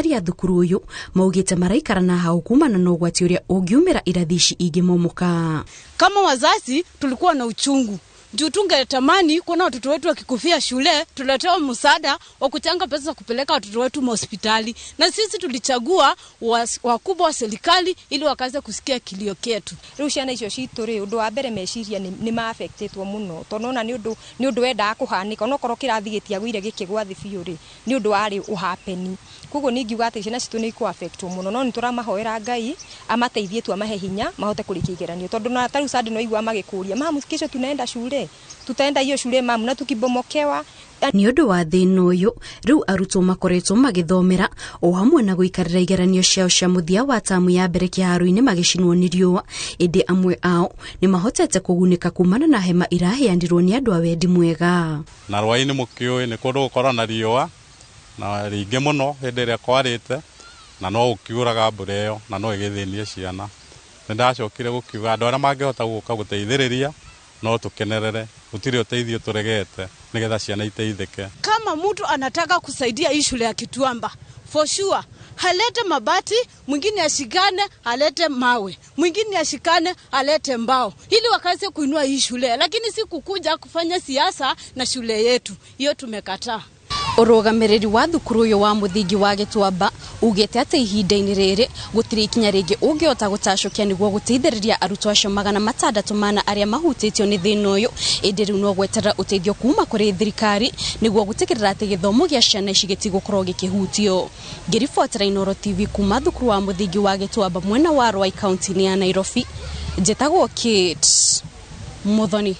Aciari a thukuru ũyũ maugĩte maraikara na hau kumana na ũgwati ũrĩa ũngiumĩra irathi ici ingĩmomoka. Kama wazazi tulikuwa na uchungu juu tungetamani kuona watoto wetu wakikufia shule, tuletewa msaada wa kuchanga pesa za kupeleka watoto wetu hospitali, na sisi tulichagua wakubwa wa serikali ili wakaze kusikia kilio ketu. Riu ciana icio citũ rĩ, ũndũ wa mbere meciria nĩ ma-affectĩtwo mũno, tondũ nona nĩ ũndũ wendaga kũhanĩka, onokorwo kĩrathi gĩtiagũire gĩkĩgwa thĩ biũ rĩ, nĩ ũndũ warĩ ũhapeni. Koguo niĩ ingiuga atĩ ciana citũ nĩ ikũ-affectwo mũno, no nĩ tũramahoera Ngai amateithie tu, amahe hinya mahote kũrĩkia igeranio, tondũ na tarĩu Sunday no igua magĩkũria, "Mamu, kesho tunaenda shule, tutaenda hiyo shule mamu, na tukibomokewa?" Nĩ ũndũ wa thĩna ũyũ, rĩu arutwo makoretwo magĩthomera o hamwe na gũikarĩra igeranio ciao cia mũthia wa tamu ya mbere kĩharo-inĩ magĩcinwo nĩ riũa, ĩndĩ amwe ao nĩ mahotete kũgunĩka kumana na hema iraheanirwo nĩ andũ a wendi mwega. Na rwainĩ mũkĩũĩ nĩ kũndũ gũkorwo na riũa na rĩingĩ mũno hĩndĩ ĩrĩa kwarĩte, na no gũkiuraga mbura ĩyo na no ĩgĩthĩnie ciana. Nĩ ndacokire gũkiuga andũ arĩa mangĩhota gũka gũteithĩrĩria no tũkenerere, gũtirĩ ũteithio tũregete nĩgetha ciana iteithĩke. Kama mtu anataka kusaidia hii shule ya Kituamba, for sure halete mabati, mwingine ashikane alete mawe, mwingine ashikane alete mbao, ili wakaze kuinua hii shule, lakini si kukuja kufanya siasa na shule yetu. Hiyo tumekataa. Ũrũgamĩrĩri wa thukuru ũyũ wa mũthingi wa Gĩtuamba ugĩte atĩ ihinda-inĩ rĩrĩ gũtirĩ ikinya rĩngĩ ũngĩhota gũtacũkia nĩguo gũteithĩrĩria arutwo acio 604 arĩa mahutĩtio nĩ thĩna ũyũ, ĩndĩ rĩu no gweterera ũteithio kuma kũrĩ thirikari nĩguo gũtigĩrĩra atĩ gĩthomo gĩa ciana ici gĩtigũkorwo gĩkĩhutio. Ngĩribotera Inooro TV kuma thukuru wa mũthingi wa Gĩtuamba mwena wa Ruai, kaunti-inĩ ya Nairobi, njĩtagwo Kate Muthoni.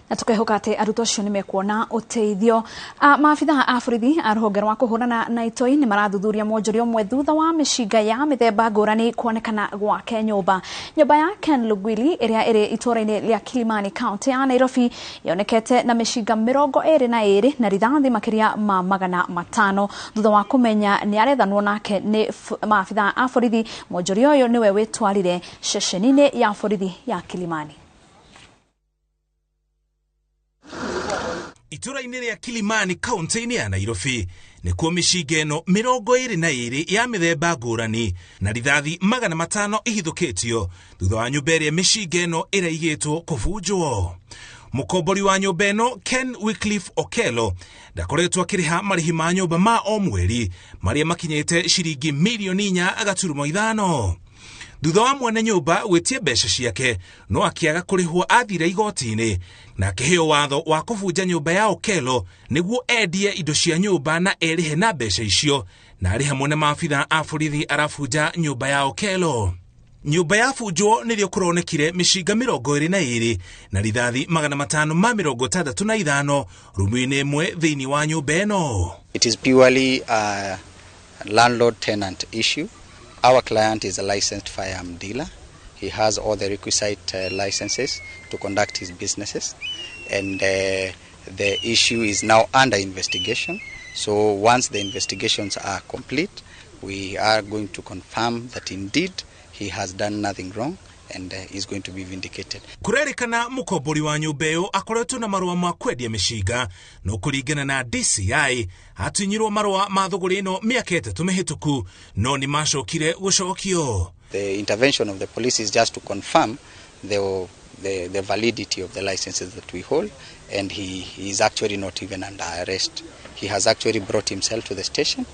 Na tukehoka atĩ arutwo acio nĩ mekuona ũteithio. Maabitha a borithi a rũhonge rwa kũhũrana na itoi nĩ marathuthuria mwonjoria ũmwe thutha wa mĩcinga ya mĩthemba ngũrani kuonekana gwake nyũmba. Nyũmba ya Ken Lugwili ĩrĩa ĩrĩ itũũra-inĩ rĩa Kilimani, kaunti ya Nairobi, yonekete na mĩcinga 22 na rithathi makĩria ma 500. Thutha wa kũmenya nĩ arethanwo nake nĩ maabitha a borithi, mwonjoria ũyũ nĩwe wĩtwarire ceceni-inĩ ya borithi ya Kilimani. Itũra-inĩ rĩa Kilimani, kaunti-inĩ ya Nairobi, nĩkuo mĩcinga ĩno 22 ya mĩthemba ngũrani na rithathi 500 ihithũkĩtio thutha wa nyũmba ĩrĩa mĩcinga ĩno ĩraigĩtwo kũbunjwo. Mũkombori wa nyũmba ĩno Ken Wycliffe Okello ndakoretwo akĩrĩha marĩhi ma nyũmba ma o mweri marĩa makinyĩte ciringi mirioni 4.5. Thutha wa mwene nyũmba gwĩtia mbeca ciake no akĩaga kũrĩhwo, athire igoti-inĩ na akĩheo watho wa kũbunja nyũmba ya Okello nĩguo endie indo cia nyũmba na erĩhe na mbeca icio, na arĩ hamwe na maabitha a borithi arabunja nyũmba ya Okello. Nyũmba yabunjwo nĩrĩo kũronekire mĩcinga 22 na rithathi 565 rumu-inĩ ĩmwe thĩinĩ wa nyũmba ĩno. It is purely a landlord-tenant issue. Our client is a licensed firearm dealer. He has all the requisite licenses to conduct his businesses, and the issue is now under investigation. So once the investigations are complete, we are going to confirm that indeed he has done nothing wrong and is going to be vindicated. Kurerikana mũkombori wa nyũmba ĩyo akoretwo na marũa ma kwendia mĩcinga, no kũringana na DCI atunyirwo marũa ma thũgũrĩ ĩno mĩaka 3 mĩhĩtũku, no nĩ macokire gũcokio. The intervention of the police is just to confirm the validity of the licenses that we hold, and he is actually not even under arrest. He has actually brought himself to the station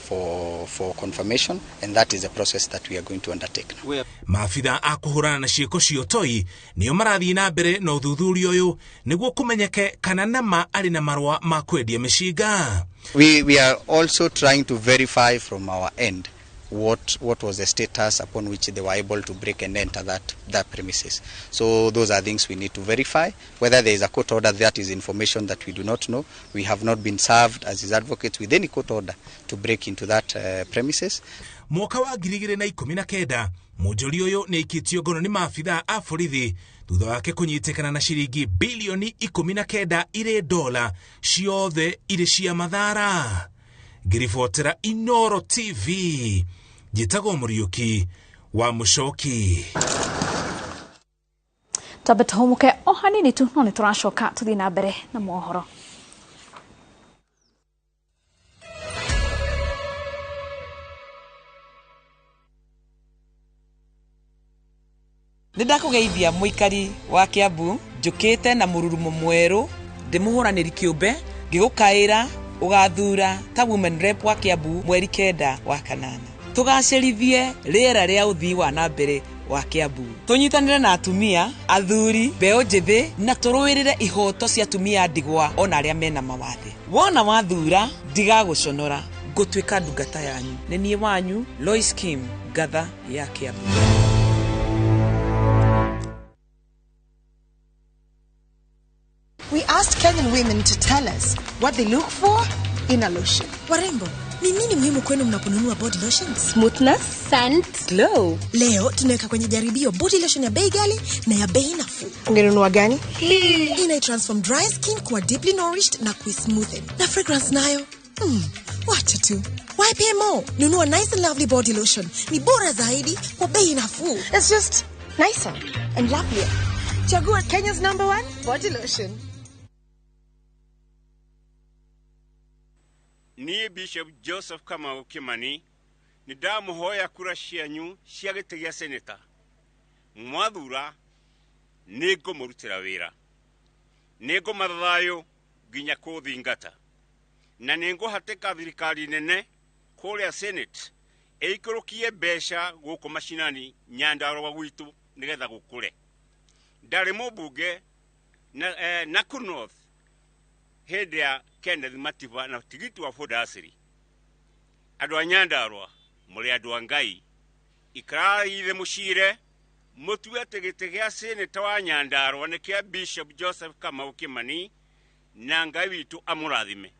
for confirmation, and that is the process that we are going to undertake now. Maabitha a kũhũrana na ciĩko cia ũtoi nĩo marathiĩ na mbere na ũthuthuria ũyũ nĩguo kũmenyeke kana nama arĩ na marũa ma kwendia mĩcinga. We are also trying to verify from our end what was the status upon which they were able to break and enter that premises. So those are things we need to verify. Whether there is a court order, that is information that we do not know. We have not been served as his advocates with any court order to break into that premises. Mwaka wa 2019 mũnjũri ũyũ nĩ aikĩtio ngono nĩ maabitha a borithi thutha wake kũnyitĩkana na ciringi bilioni 19 irĩ dola, ciothe irĩ cia mathara. Ngĩribotera Inooro TV, njĩtagwo Mũriũki wa Mũcoki. Twambe tũhũmũke o hanini tu, no nĩ tũracoka tũthiĩ na mbere na mohoro. Nĩndakũgeithia mũikari wa Kiambu njũkĩte na mũrurumo mwerũ ndĩmũhũranĩri kĩũmbe ngĩgũkaĩra ũgathura ta women rep wa Kiambu mweri 9 wa 8 tũgacĩrithie rĩera rĩa ũthii wa na mbere wa Kiambu tũnyitanĩre na atumia athuri mbeũ njĩthĩ na tũrũĩrĩre ihoto cia atumia ndigwa ona arĩa mena mawathe. Wona wathura ndigagũconora ngũtuĩka ndungata yanyu. Nĩ niĩ wanyu Lois Kim, ngatha ya Kiambu. We asked Kenyan women to tell us what they look for in a lotion. Warembo, ni nini muhimu kwenu mnaponunua body lotion? Smoothness, scent, glow. Leo tunaweka kwenye jaribio body lotion ya bei ghali na ya bei nafuu. Ungenunua gani? Hii ina transform dry skin kuwa deeply nourished na kuismoothen. Na fragrance nayo? Wacha tu. Why pay more? Nunua nice and lovely body lotion. Ni bora zaidi kwa bei nafuu. It's just nicer and lovelier. Chagua Kenya's #1 body lotion. Niĩ Bishop Joseph Kamau Kimani nĩ ndamũhoya kura cianyu cia gĩtĩ gĩa seneta. Mwathura nĩ ngũmũrutĩra wĩra, nĩ ngũmatha thayũ nginya kũthingata, na nĩ ngũhatĩka thirikari nene kũrĩa Senate ĩikũrũkie mbeca gũkũ macinani Nyandarũa gwitũ nĩgetha gũkũre. Ndarĩ mũmbunge na Nakuru North hĩndĩ ya Kenneth Matiba na tigiti wa Ford-Asiri. Andũ a Nyandarũa mũrĩ andũ a Ngai, ikarai thĩ mũcire mũtue atĩ gĩtĩ gĩa seneta wa Nyandarũa nĩ kĩa Bishop Joseph Kamau Kimani, na Ngai witũ amũrathime.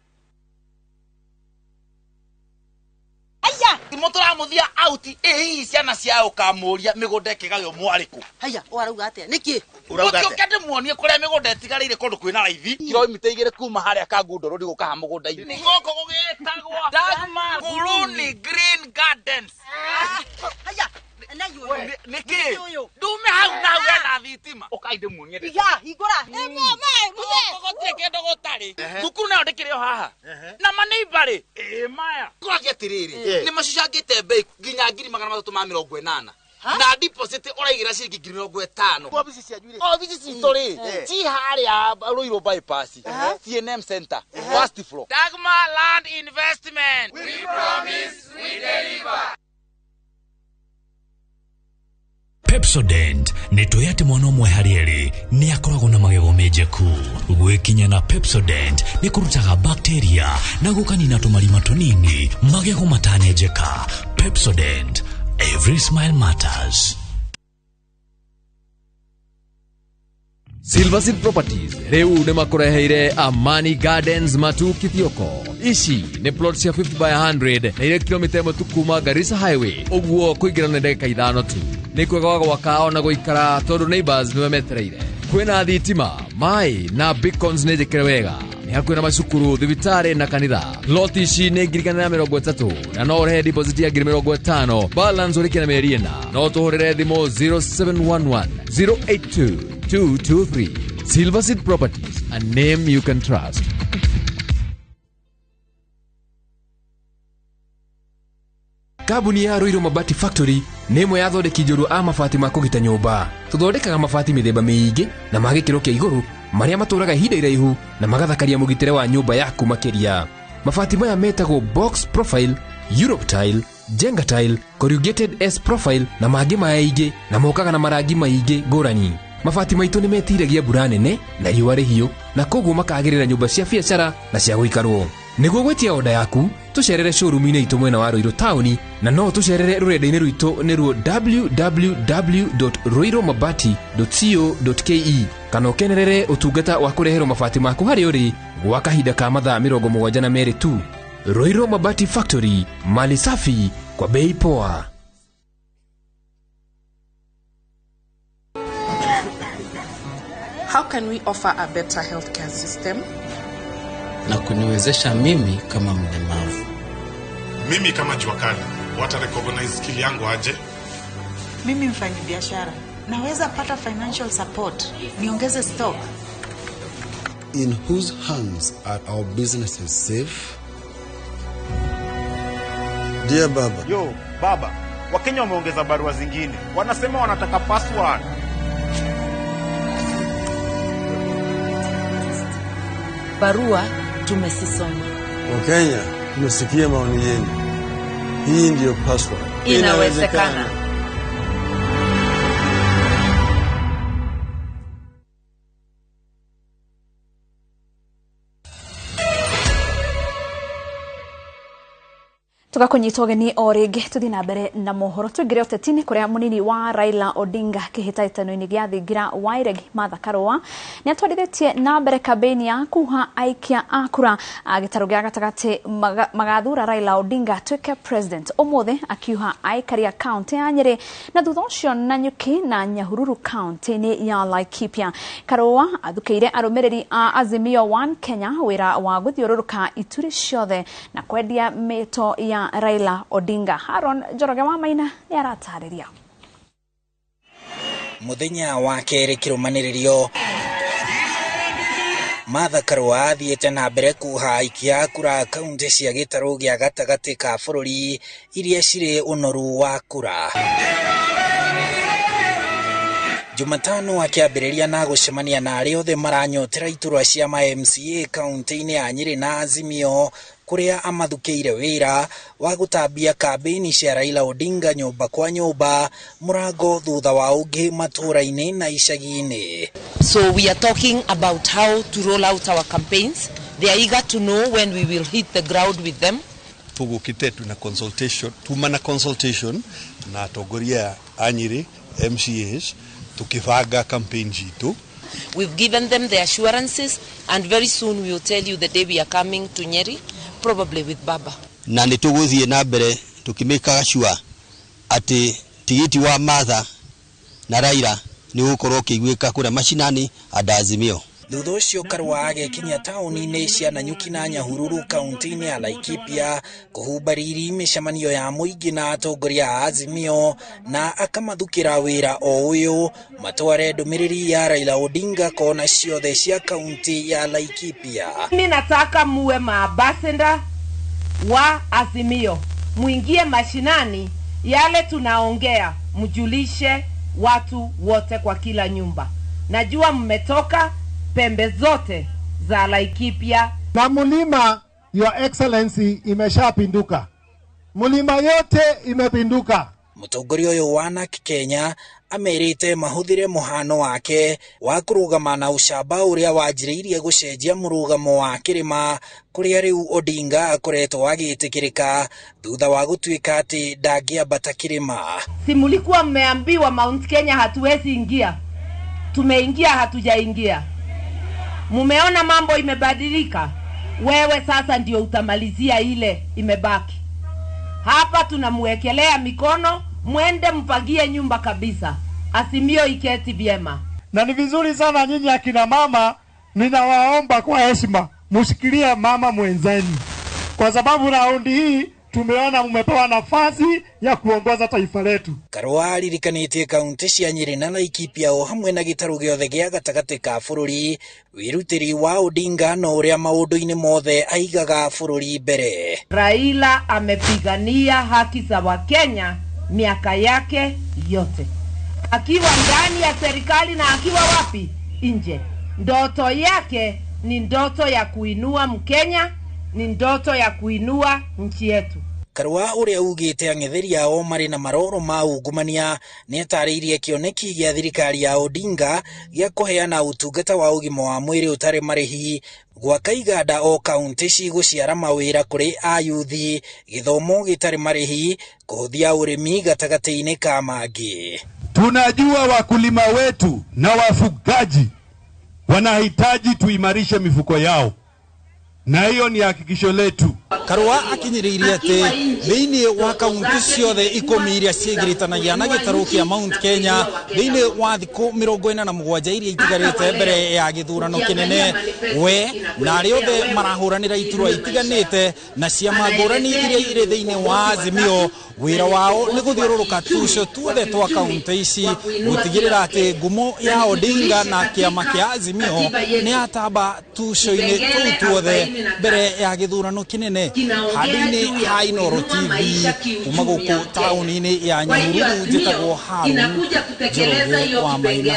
Mũtũramuthia out ĩ hihi ciana cia ũkamũria mĩgũnda ĩkĩgaywo mwarĩkũ. Haya, ũrauga atĩa? Nĩkĩ? Ũkĩũke ndĩmuonie kũrĩa mĩgũnda ĩtigarĩire kũndũ kwĩna raithi kilomita 2 kuma harĩa Kangundo Road gũka ha mũgũnda-inĩ. Nĩ gũkũ gũgĩtagwo Dagmar Kuluni Green Gardens. Haya, na yũ. Nĩkĩ? Ndume hau na hau hena thitima. Ũkai ndĩmuonie. Iga, hingũra. Gũkũ gũtirĩ kĩndũ gũtarĩ. Thukuru nayo ndĩkĩrĩ o haha. Na maneiba rĩ? Ĩ maya. Kũragia atĩrĩrĩ, nĩ macicangĩte bei nginya 380,000. Na deposit ũraigĩra ciringi 50,000. Obici cianyu rĩ? Obici citũ rĩ, ci harĩa Ruiru bypass, CNM Center, first floor. Dagmar Land Investment. We promise, we deliver. Pepsodent nĩ tũĩ atĩ mwana ũmwe harĩ erĩ nĩ akoragwo na magego menjeku. Gwĩkinya na Pepsodent nĩ kũrutaga bacteria na gũkanina tũmarima tũnini magego matanenjeka. Pepsodent, every smile matters. Silver Seed Properties rĩu nĩ makũreheire Amani Gardens Matu Kithioko. Ici nĩ plot cia 50 by 100 na irĩ kilomita 1 tu kuma Garissa Highway, ũguo kũingĩra nĩ ndagĩka 5 tu. Nĩ kwega wa gwaka ona gũikara tondũ neighbors nĩwe metereire. Kwĩna thitima, maĩ na beacons nĩ njĩkĩre wega. Nĩ hakuhĩ na macukuru, thibitarĩ na kanitha. Plot ici nĩ 130,000 na no ũrĩhe deposit ya 50,000, balance ũrĩkie na mĩeri 4. No tũhũrĩre thimũ 0711 082 223. Silver Seed Properties, a name you can trust. Kambuni ya Ruiru Mabati Factory nĩ ĩmwe ya athondeki njorua a mabati ma kũgita nyũmba. Tũthondekaga mabati mĩthemba mĩingĩ na ma gĩkĩro kĩa igũrũ marĩa matũraga ihinda iraihu na magathakaria mũgitĩre wa nyũmba yaku makĩria. Mabati maya metagwo box profile, Europe tile, Jenga tile, corrugated S profile na mangĩ maingĩ, na mokaga na marangi maingĩ ngũrani. Mabati maitũ nĩ metiragia mbura nene na riũa rĩhiũ, na koguo makagĩrĩra nyũmba cia biacara na cia gũikarwo. Nĩguo gwĩtia oda yaku, tũcerere showroom-inĩ itũ mwena wa Ruiru taũni, na no tũcerere rũrenda-inĩ rwitũ nĩruo www.ruirumabati.co.ke, kana ũkenerere ũtungata wa kũreherwo mabati maku harĩa ũrĩ gwa kahinda ka mathaa 72 tu. Ruiru Mabati Factory, mali safi kwa bei poa. How can we offer a better healthcare system? Na kuniwezesha mimi kama mlemavu. Mimi kama jua kali, wata recognize skill yangu aje? Mimi mfanyabiashara, naweza pata financial support, niongeze stock. In whose hands are our businesses safe? Dear Baba. Yo, Baba, Wakenya wameongeza barua zingine. Wanasema wanataka password. Barua tumesisoma. Wakenya, tumesikia maoni yenu. Hii ndiyo password. Inawezekana. Tugakunyita ũgeni o rĩngĩ tũthiĩ na mbere na mohoro tũingĩre ũteti-inĩ kũrĩa mũnini wa Raila Odinga kĩhĩtahĩtano-inĩ gĩa thingira wa iregi Martha Karua nĩ atwarithĩtie na mbere kambĩini ya kuha aikia a kura gĩtarũ gĩa gatagatĩ magathura Raila Odinga atuĩke president ũmũthĩ akiuha aikari a kaũntĩ ya Nyĩrĩ na thutha ũcio Nanyuki na Nyahururu kaũntĩ-inĩ ya Laikipia. Karua athukĩire arũmĩrĩri a Azimio One Kenya wĩra wa gũthiũrũrũka ituri ciothe na kwendia mĩto ya Raila Odinga. Haron Njoroge wa Maina nĩ aratarĩria. Muthenya wa kerĩ kĩrũmanĩrĩrio Martha Karua athiĩte na mbere kuha aikia a kura kaunti cia gĩtarũ gĩa gatagatĩ ka bũrũri iria cirĩ ũnoru wa kura. Jumatano akĩambĩrĩria na gũcemania na arĩa othe maranyotera iturwa cia ma MCA kaunti-inĩ ya Nyĩrĩ na Azimio kũrĩa amathukĩire wĩra wa gũtambia kambĩini cia Raila Odinga nyũmba kwa nyũmba mũrango thutha wa ũngĩ matũũra-inĩ na icagi-inĩ. So we are talking about how to roll out our campaigns. They are eager to know when we will hit the ground with them. Tũgũkĩte tuna consultation, tuma na consultation na atongoria a Nyĩrĩ MCAs tukibanga campaign citu. We've given them the assurances and very soon we will tell you the day we are coming to Nyeri, probably with Baba. Na nĩ tũgũthiĩ na mbere tũkĩmĩkaga sure atĩ tigiti wa Martha na Raila nĩ ũgũkorwo ũkĩiguĩka kũrĩa mashinani and Azimio. Thutha ũcio Karua agĩkinya taũni-inĩ cia Nanyuki na Nyahururu kaunti-inĩ ya Laikipia kũhumba riri mĩcemanio ya mũingĩ na atongoria a Azimio na akamathukĩra wĩra o ũyũ matware ndũmĩrĩri ya Raila Odinga kona ciothe cia kaunti ya Laikipia. Mimi nataka muwe maambassador wa Azimio, muingie mashinani, yale tunaongea mjulishe watu wote kwa kila nyumba. Najua mmetoka pembe zote za Laikipia. Na mulima, Your Excellency, imeshapinduka. Mulima yote imepinduka. Mũtongoria ũyũ wa NARC Kenya amerite mahũthĩre mũhano wake wa kũrũgama na ũcamba ũrĩa wanjĩrĩirie gũcenjia mũrũgamo wa kĩrĩma kũrĩa rĩu Odinga akoretwo agĩtĩkĩrĩka thutha wa gũtuĩka atĩ ndangĩambata kĩrĩma. Si mulikuwa mmeambiwa Mount Kenya hatuwezi ingia? Tumeingia, hatujaingia? Mumeona mambo imebadilika. Wewe sasa ndio utamalizia ile imebaki. Hapa tunamwekelea mikono, mwende mpangie nyumba kabisa. Azimio iketi vyema. Na ni vizuri sana nyinyi akina mama, ninawaomba kwa heshima mshikilie mama mwenzenu, kwa sababu raundi hii tumeona mmepewa nafasi ya kuongoza taifa letu. Karua aririkanĩtie kaunti cia Nyĩrĩ na Laikipia o hamwe na gĩtarũ gĩothe gĩa gatagatĩ ka bũrũri wĩrutĩri wa Odinga no ũrĩa maũndũ-inĩ mothe aigaga bũrũri mbere. Raila amepigania haki za Wakenya miaka yake yote, akiwa ndani ya serikali na akiwa wapi nje. Ndoto yake ni ndoto ya kuinua Mkenya, ni ndoto ya kuinua nchi yetu. Karua ũrĩa ugĩte ang'etheri ao marĩ na maroro ma ungumania nĩ atarĩirie kĩoneki gĩa thirikari ya Odinga gĩa kũheana ũtungata wa ũgima wa mwĩrĩ ũtarĩ marĩhi, gwaka iganda o kaunti cigũciara mawĩra kũrĩ ayuthi, gĩthomo gĩtarĩ marĩhi, kũhũthia ũrĩmi gatagatĩ-inĩ ka mangĩ. Tunajua wakulima wetu na wafugaji wanahitaji tuimarishe mifuko yao, na hiyo ni hakikisho letu. Karua akinyĩrĩirie atĩ thĩinĩ wa kaunti ciothe 10 iria ciĩgiritanagia na gĩtarũ kĩa Mount Kenya thĩinĩ wa thikũ 47 iria itigarĩte mbere ya gĩthurano kĩnene, we na arĩa othe marahũranĩra iturwa itiganĩte na ciama ngũrani iria irĩ thĩinĩ wa Azimio wĩra wao nĩ gũthiũrũrũka tuco tuothe twa kaunti ici gũtigĩrĩra atĩ ngumo ya Odinga na kĩama kĩa Azimio nĩ yatamba tuco-inĩ tũu tuothe mbere ya gĩthurano kĩnene. Handũ-inĩ ha Inooro TV kuma gũkũ taũni-inĩ ya Nyahururu, njĩtagwo Harun Njoroge wa Maina.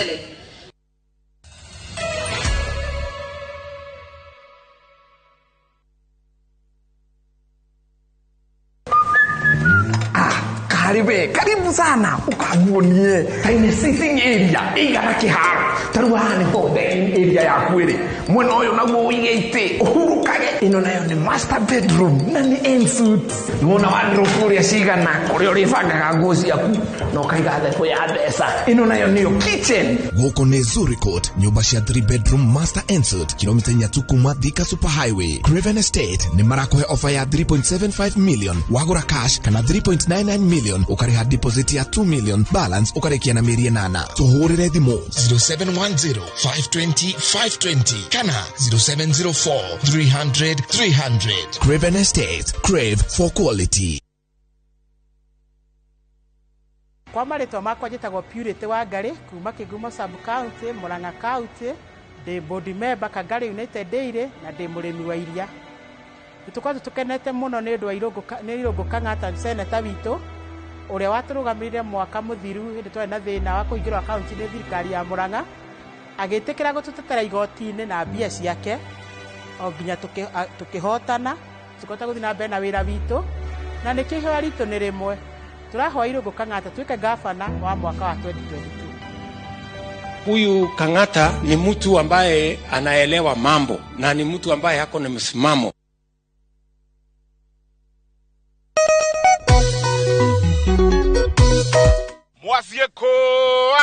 Narĩ we karibu sana ũkanguonie tiny sitting area ĩigana kĩharo. Ta rĩu haha nĩho dining area yaku ĩrĩ, mwena ũyũ naguo ũige itĩ ũhurũkage. Ĩno nayo nĩ master bedroom na nĩ en suite. Nĩwona wardrobe ũrĩa cigana, kũrĩa ũrĩbangaga nguo ciaku na ũkaiga thebũ ya mbeca. Ĩno nayo nĩyo kitchen. Gũkũ nĩ Zuri Court, nyũmba cia 3 bedroom master en suite, kilomita 4 tu kuma Thika Super Highway. Craven Estate nĩ marakũhe offer ya 3.75 million wagũra cash, kana 3.99 million ũkarĩha deposit ya 2 million, balance ũkarĩkia na mĩeri 8. Tũhũrĩre thimũ 0710 520 520 kana 0704 300 300. Craven Estate, crave for quality. Kwa marĩtwa makwa njĩtagwo Purity Wangari kuma Kĩgumo sub county, Murang'a county, ndĩ board member Kangari United Dairy na ndĩ mũrĩmi wa iria. Nĩ tũkoretwo tũkenete mũno nĩ ũndũ wa Irũngũ Kang'ata, seneta witũ ũrĩa watũrũgamĩrĩire mwaka mũthiru hĩndĩ twarĩ na thĩna wa kũhingĩrwo akaunti nĩ thirikari ya Murang'a, agĩtĩkĩra gũtũtetera igoti-inĩ na mbia ciake o nginya tũkĩhotana, tũkĩhota gũthiĩ na mbere na wĩra witũ, na nĩkĩo ihoya ritũ nĩ rĩmwe, tũrahoya Irũngũ Kang'ata tuĩke gavana wa mwaka wa 2022. Huyu Kang'ata ni mtu ambaye anaelewa mambo na ni mtu ambaye ako na msimamo. Mwathiĩ kũ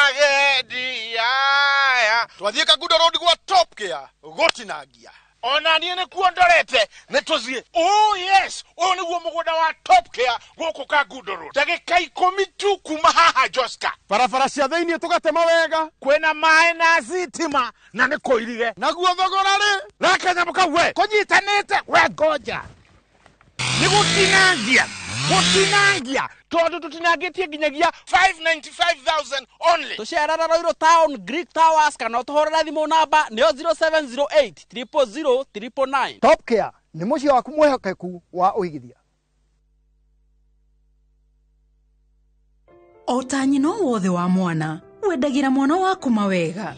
agendi aya? Twathiĩ Kangundo Road gwa Top Care gũtinangia. Ona niĩ nĩkuo ndorete, nĩ tũthiĩ. Oh yes, ũyũ nĩguo mũgũnda wa Top Care gũkũ Kangundo Road, ndagĩka 10 tu kuma haha Joska. Barabara cia thĩiniĩ tũgatema wega, kwĩna maĩ na thitima na nĩ kũirige. Naguo thogora rĩ reke nyamũ kau we kũnyitanĩte we, ngoja nĩ gũtinangia, gũtinangia, tondũ tũtinangĩtie nginyagia 595,000 only. Tũcerera Ruiru Town, Greek Towers, kana ũtũhũrĩre thimũ namba nĩyo 0708 000 999. Top Care nĩ mũciĩ waku mwĩhokeku wa ũigithia. O ta nyina wothe wa mwana, wendagĩra mwana waku mawega.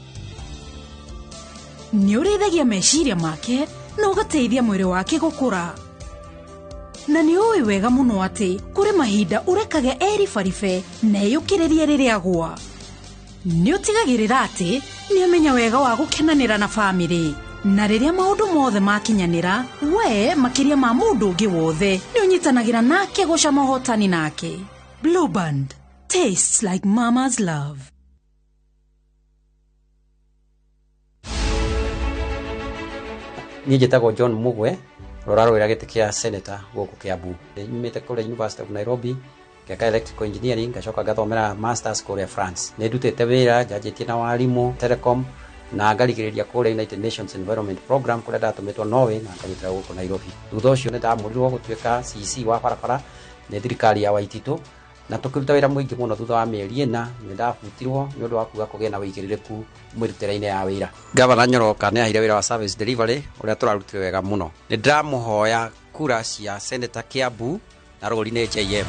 Nĩ ũrĩithagia meciria make na ũgateithia mwĩrĩ wake gũkũra. Na nĩ ũĩ wega mũno atĩ kũrĩ mahinda ũrekage eribaribe na eyũkĩrĩrie rĩrĩa agũa. Nĩ ũtigagĩrĩra atĩ nĩ amenya wega wa gũkenanĩra na bamĩrĩ, na rĩrĩa maũndũ mothe makinyanĩra, we makĩria ma mũndũ ũngĩ wothe nĩ ũnyitanagĩra nake gũcama ũhotani nake. Blue Band tastes like mama's love. Niĩ njĩtagwo John Mugwe, rũrarũĩra gĩtĩ kĩa senator gũkũ Kiambu. Nyumĩte kũrĩa University of Nairobi, ngeka electrical engineering, ngacoka ngathomera masters kũrĩa France. Nĩ ndutĩte wĩra, njanjĩtie na warimũ, telecom, na ngarigĩrĩria kũrĩa United Nations Environment Program kũrĩa ndatũmĩtwo Norway na ngarutĩra gũkũ Nairobi. Thutha ũcio nĩ ndamũrirwo gũtuĩka CC wa barabara nĩ thirikari ya Waititũ, na tũkĩruta wĩra mũingĩ mũno. Thutha wa mĩeri 4 nĩ ndabutirwo nĩ ũndũ wa kuga kũgĩa na wĩigĩrĩrĩku mĩrutĩre-inĩ ya wĩra. Gavana Nyoroka nĩ aheire wĩra wa service delivery ũrĩa tũrarutire wega mũno. Nĩ ndĩramũhoya kura cia Senator Kiambu na rũri nĩ JM.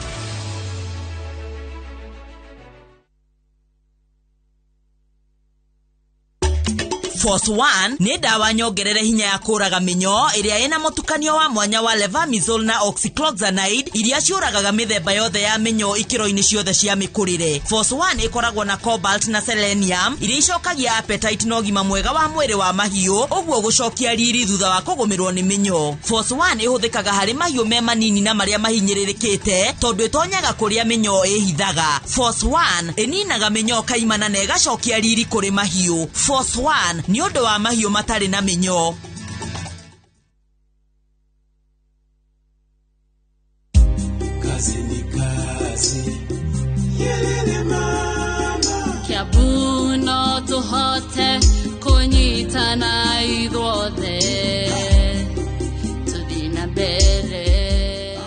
Force 1 nĩ ndawa nyongerere hinya ya kũraga mĩnyoo ĩrĩa ĩna mũtukanio wa mwanya wa levamisole na oxycloxanide iria ciũragaga mĩthemba yothe ya mĩnyoo ikĩro-inĩ ciothe cia mĩkũrĩre. Force 1 ĩkoragwo na cobalt na selenium iria icokagia appetite na ũgima mwega wa mwĩrĩ wa mahiũ, ũguo gũcokia riri thutha wa kũgũmĩrwo nĩ mĩnyoo. Force 1 ĩhũthĩkaga harĩ mahiũ me manini na marĩa mahinyĩrĩrĩkĩte tondũ ĩtonyaga kũrĩa mĩnyoo ĩhithaga. Force 1 ĩninaga mĩnyoo kaimana na ĩgacokia riri kũrĩ mahiũ. Force 1 nĩ ũndũ wa mahiũ matarĩ na mĩnyoo. Kazi ni kazi. Yelele mama. Kiambu no tũhote kũnyitana ithuothe tũthiĩ na mbere.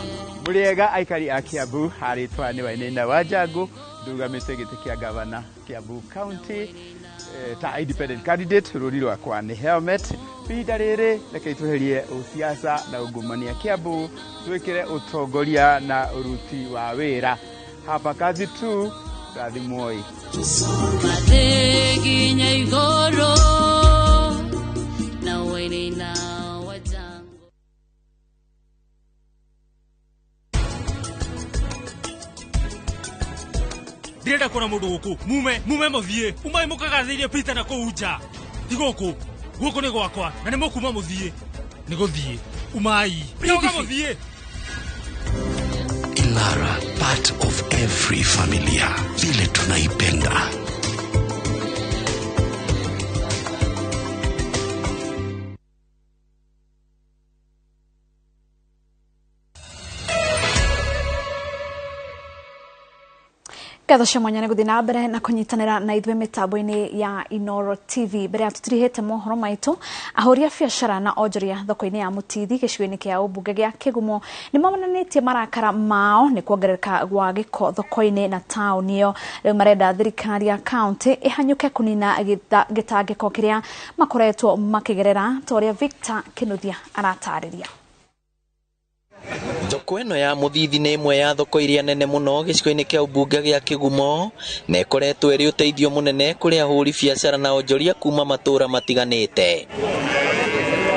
Mũrĩega aikari a Kiambu, harĩtwa nĩ Wainaina wa Njangu, ndugamĩte gĩtĩ kĩa gavana Kiambu County ta independent candidate. Rũri rwakwa nĩ helmet. Ihinda rĩrĩ reke tweherie ũsiasa na ungumania Kiambu, twĩkĩre ũtongoria na ũruti wa wĩra. Hapa kazi tu, rathimwoi. Mathĩ nginya igũrũ na Wainaina wa Njangu. Ndirenda kuona mundu guku. Mume, mume muthie. Umai mukagathĩrie Peter na kũu nja. Ti gũkũ. Gũkũ nĩ gwakwa na nĩ mũkuma mũthiĩ. Nĩ gũthiĩ. Umai. Ndauga mũthiĩ. Ilara, part of every familia. Vile tunaipenda. Ngatho cia mwanya nĩ gũthiĩ na mbere na kũnyitanĩra na ithuĩ mĩtambo-inĩ ya Inooro TV. Mbere ya tũtirihĩte mohoro maitũ, ahũri a biacara na onjoria thoko-inĩ ya Mũtithi gĩcigo-inĩ kĩa ũmbunge gĩa Kĩgumo nĩ monanĩtie marakara mao nĩ kuongerereka gwa gĩko thoko-inĩ na taũni ĩyo. Rĩu marenda thirikari ya kaũntĩ ĩhanyũke kũnina gĩtangĩko kĩrĩa makoretwo makĩgerera, ta ũrĩa Victor Kĩnuthia aratarĩria. Thoko ĩno ya Mũthithi nĩ ĩmwe ya thoko iria nene mũno gĩcigo-inĩ kĩa ũmbunge gĩa Kĩgumo na ĩkoretwo ĩrĩ ũteithio mũnene kũrĩ ahũri biacara na onjoria kuma matũũra matiganĩte.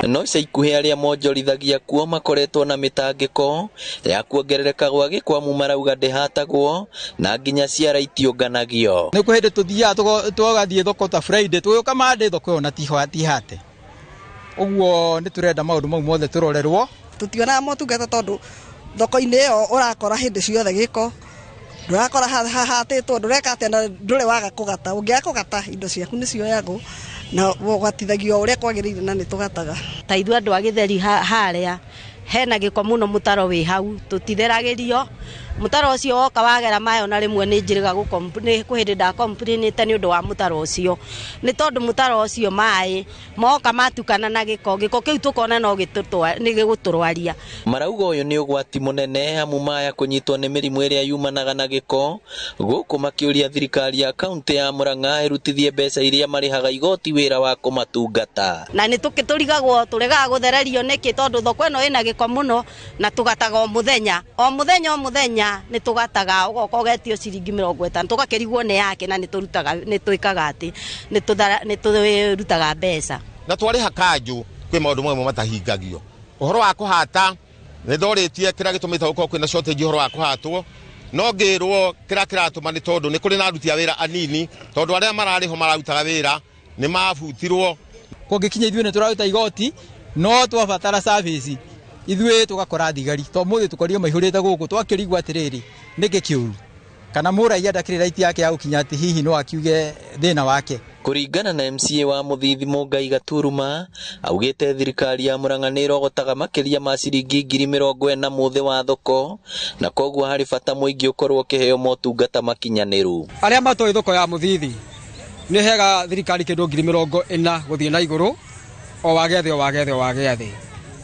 No ica ikuhĩ arĩa monjorithagia kuo makoretwo na mĩtangĩko ya kuongerereka gwa gĩko amu marauga ndĩhatagwo na nginya ciara itiũnganagio. Nĩ kwĩ hĩndĩ tũthiaga tũgathiĩ thoko ta Friday, tũgĩũka Monday thoko ĩyo na tihate. Ũguo nĩ tũrenda maũndũ mau mothe tũrorerwo. Tutionaga motungata tondu thoko-inĩ ĩyo ũrakora hĩndĩ ciothe gĩko, ndũrakora hahatĩtwo, ndũreka atĩa na ndũrĩ waga kũgata. Ũngĩaga kũgata indo ciaku nĩ cioyagwo na ũgatithagio ũrĩa kwagĩrĩire na nĩ tũgataga. Ta ithuĩ andũ a gĩtheri harĩa hena gĩko mũno, mũtaro wĩ hau tũtitheragĩrio. Mũtaro ũcio woka wagera maĩ ona rĩmwe nĩ njĩrĩga nĩ kwĩ hĩndĩ ndakomplainĩte nĩ ũndũ wa mũtaro ũcio, nĩ tondũ mũtaro ũcio maĩ moka matukana na gĩko, gĩko kĩu tũkona no nĩ gĩgũtũrwaria. Marauga ũyũ nĩ ũgwati mũnene amu maya kũnyitwo nĩ mĩrimũ ĩrĩa yumanaga na gĩko, gũkũ makĩũria thirikari ya kaũntĩ ya Murang'a ĩrutithie mbeca iria marĩhaga igoti wĩra wa kũmatungata. Na nĩ tũrigagwo tũregaga gũthererio nĩkĩ, tondũ thoko ĩno ĩna gĩko mũno na tũgataga o mũthenya o mũthenya o mũthenya nĩ tũgataga, ũgoka ũgetio ciringi 50 tũgakĩrigwo nĩ yake, na nĩ tũrutaga nĩ twĩkaga atĩ nĩ tũrutaga mbeca na twarĩha kanjũ kwĩ maũndũ mamwe matahingagio. Ũhoro wa kũhata nĩ ndorĩtie kĩrĩa gĩtũmĩte gũkorwo kwĩna shortage ũhoro wa kũhatwo, no ngĩrwo kĩrĩa kĩratũma nĩ tondũ nĩ kũrĩ na aruti a wĩra anini, tondũ arĩa mararĩ ho mararutaga wĩra nĩ mabutirwo. Kũngĩkinya ithuĩ nĩ tũraruta igoti no twabatara service ithuĩ tũgakora thigari to mũthĩ tũkorio maihũrĩte gũkũ twakĩrigwo atĩrĩrĩ nĩkĩ kĩũru, kana mũraiya ndakĩrĩ right yake ya gũkinya atĩ hihi no akiuge thĩna wake. Kũringana na MCA wa Mũthithi Mũngai Gaturuma, augĩte thirikari ya Murang'a nĩ ĩrogotaga makĩria ma ciringi 40,000 mũthĩ wa thoko, na koguo harĩ bata mũingĩ ũkorwo ũkĩheo motungata makinyanĩru. Arĩa matoĩ thoko ya Mũthithi nĩ hega thirikari kĩndũ 40,000 gũthiĩ na igũrũ o wagĩathĩ o wagĩathĩ o wagĩathĩ.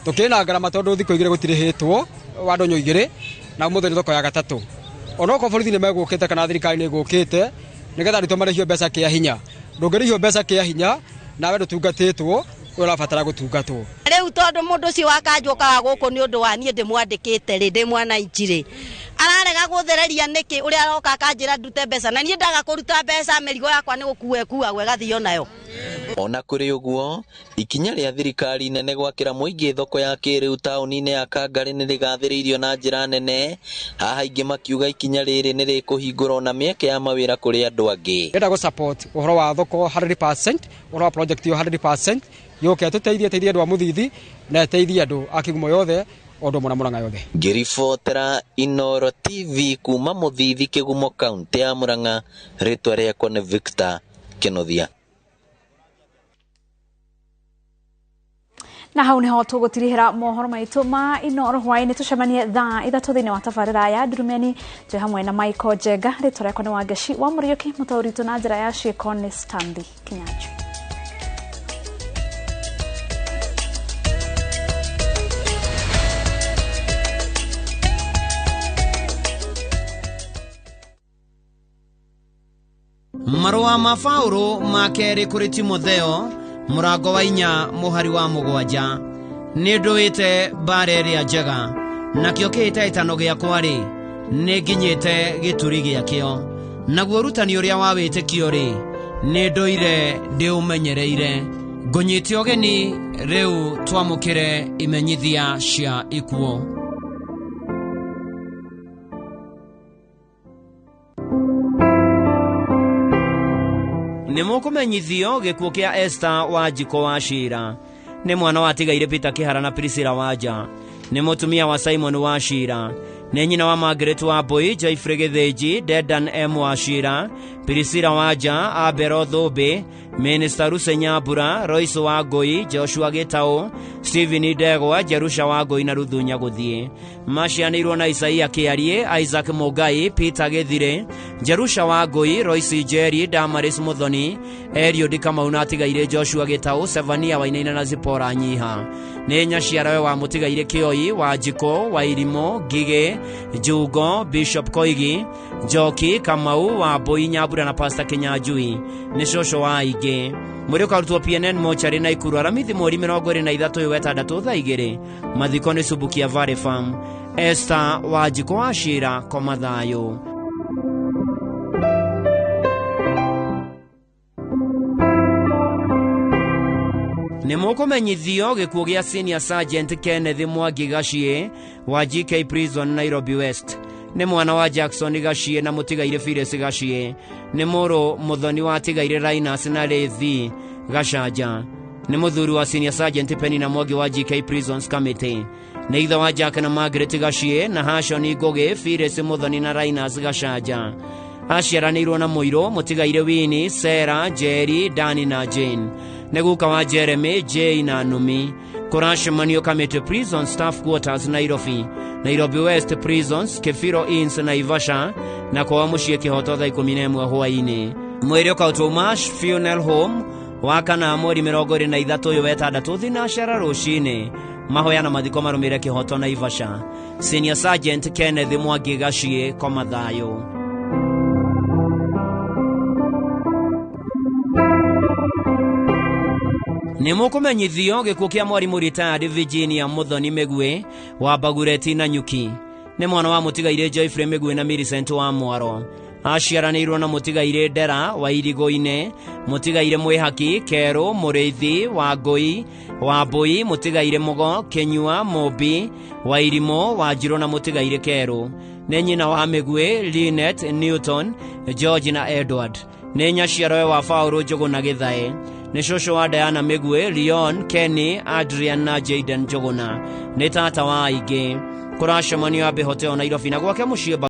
Tũkĩrĩ na ngarama tondũ thikũ igĩrĩ gũtirĩhĩtwo wa ndũnyũ igĩrĩ na ũmũthĩ nĩ thoko ya gatatũ. Onokorwo borithi nĩ megũkĩte kana thirikari nĩ ĩgũkĩte nĩgetha arutwo marĩhio mbeca kĩa hinya, ndũngĩrĩhio mbeca kĩa hinya nawe ndũtungatĩtwo ũrĩa ũrabatara gũtungatwo. Rĩu tondũ mũndũ ũcio wa kanjũ okaga gũkũ nĩ ũndũ wa niĩ ndĩmwandĩkĩte rĩ, ndĩ mwananchi rĩ, ararega gũthereria nĩkĩ? Ũrĩa aroka akanjĩra ndute mbeca na niĩ ndaga kũruta mbeca, mĩrigo yakwa nĩ gũkua ĩkuagwo ĩgathio nayo. Ona kũrĩ ũguo, ikinya rĩa thirikari nene gwakĩra mũingĩ thoko ya kĩrĩu taũni-inĩ ya Kangarĩ nĩ rĩgathĩrĩirio na njĩra nene, haha aingĩ makiuga ikinya rĩrĩ nĩ rĩkũhingũra ona mĩeke ya mawĩra kũrĩ andũ angĩ. Ndĩrenda gũ support ũhoro wa thoko 100%, ũhoro wa project ĩyo 100%, yũke ĩtũteithie, ĩteithie andũ a Mũthithi na ĩteithie andũ a Kĩgumo yothe o ũndũ ũmwe na Murang'a yothe. Ngĩribotera Inooro TV kuma Mũthithi Kĩgumo kaũntĩ ya Murang'a, rĩtwa rĩakwa nĩ Victor Kĩnuthia. Na hau niho tũgũtirihĩra mohoro maitũ ma Inooro hwaĩ-inĩ, tũcemanie thaa 3 thĩinĩ wa tabarĩra ya Ndurumeni twĩ hamwe na Michael Njenga. Rĩtwa rĩakwa nĩ Wangeci wa Mũriũki, mũtaũri witũ na njĩra ya ciĩko nĩ Stanley Kinyanjui. Marũa ma Paũlũ ma kerĩ kũrĩ Timotheo mũrango wa 4 mũhari wa 7. Nĩ ndũĩte mbara ĩrĩa njega, nakĩo kĩhĩtahĩtano gĩakwa rĩ nĩ nginyĩte gĩturi gĩakĩo, naguo ũrutani ũrĩa wa wĩtĩkio rĩ nĩ ndũire ndĩũmenyereire. Ngũnyite ũgeni rĩu twamũkĩre imenyithia cia ikuũ. Nĩ mũkũmenyithio gĩkuũ kĩa Esther Wanjikũ wa Cira. Nĩ mwana wa tigaire Peter Kĩhara na Priscilla Wanja. Nĩ mũtumia wa Simon wa Cira. Nĩ nyina wa Margaret wa Mbui, Joyfrey Gĩthĩnji, Dedan M wa Cira, Priscilla Wanja, Abero Thũmbĩ, Minister Ruse Nyambura, Royce wa Ngũi, Joshua Gĩtaũ, Stephen Ndegwa, Jerusha wa Ngũi na Ruthu Nyagũthiĩ. Macianĩirwo na Isaia Kĩarie, Isaac Mũngai, Peter Gĩthire, Jerusha wa Ngũi, Royce Njeri, Damaris Mũthoni, Eliud Kamau na atigaire Joshua Gĩtaũ, Sevania Wainaina na Zipora Nyiha. Nĩ nyaciarawe wa mũtigaire Kĩoi, Wanjikũ, Wairimũ, Ngigĩ, Jungo, Bishop Koigi, Njoki, Kamau, Wambui, Nyambura na Pastor Kinyanjui. Nĩ cũcũ wa aingĩ. Mwĩrĩ ũkarutwo PNN mocarĩ na Ikuru Aramithi mweri 23 ũyũ wetandatũ thaa 2. Mathiko nĩ Subukia Valley Farm. Esther Wanjikũ wa Cira, koma thayũ. Nĩ mũkũmenyithio gĩkuũ gĩa Senior Sergeant Kenneth Mwangi Gaciĩ wa GK Prison Nairobi West. Nĩ mwana wa Jackson Gaciĩ na mũtigaire Phyllis Gaciĩ. Nĩ mũrũ mũthoni wa tigaire Linus na Levi Gacanja. Nĩ mũthuri wa Senior Sergeant Penina Mwangi wa GK Prisons Committee. Nĩ ithe wa Jack na Margaret Gaciĩ na Hashon Ngũgĩ, Phyllis Mũthoni na Linus Gacanja. Aciaranĩirwo na mũirũ mũtigaire Winnie, Sarah, Jerry, Dani na Jane. Nĩ guka wa Jeremy, Jay na Numi. Kũracemanio Kamiti Prison Staff Quarters Nairobi, Nairobi West Prisons, Kefiro Inns Naivasha na kwa mũciĩ Kĩhoto thaa 11 hwaĩ-inĩ. Mwĩrĩ ũkautwo Mash Funeral Home wa kana mweri 23 ũyũ wetandatũ thinacara rũcinĩ. Mahoya na mathiko marũmĩrĩre Kĩhoto Naivasha. Senior Sergeant Kenneth Mwangi Gaciĩ, koma thayũ. Nĩ mũkũmenyithio gĩkuũ kĩa mwarimũ retired Virginia Mũthoni Mĩgwĩ wa Bagureti na Nyuki. Nĩ mwana wa mũtigaire Joyfrey Mĩgwĩ na Millicent wa Mwaro. Aciaranĩirwo na mũtigaire Ndera wa Irigo-inĩ, mũtigaire Mwĩhaki, Kerũ, Mũrĩithi, wa Ngũi, wa Mbũi, mũtigaire Mũgo, Kĩnyua, Mũmbi, wa Irimũ, wa Njirũ na mũtigaire Kerũ. Nĩ nyina wa Mĩgwĩ, Linet, Newton, George na Edward. Nĩ nyaciarawe wa Paũlũ Njũgũ na Gĩthae. Nĩ cũcũ wa Diana Mĩgwĩ, Leon, Kenny, Adrian na Jaden Njũgũna. Nĩ tata wa aingĩ. Kũracemanio Abbey Hotel Nairobi na gwake mũciĩ.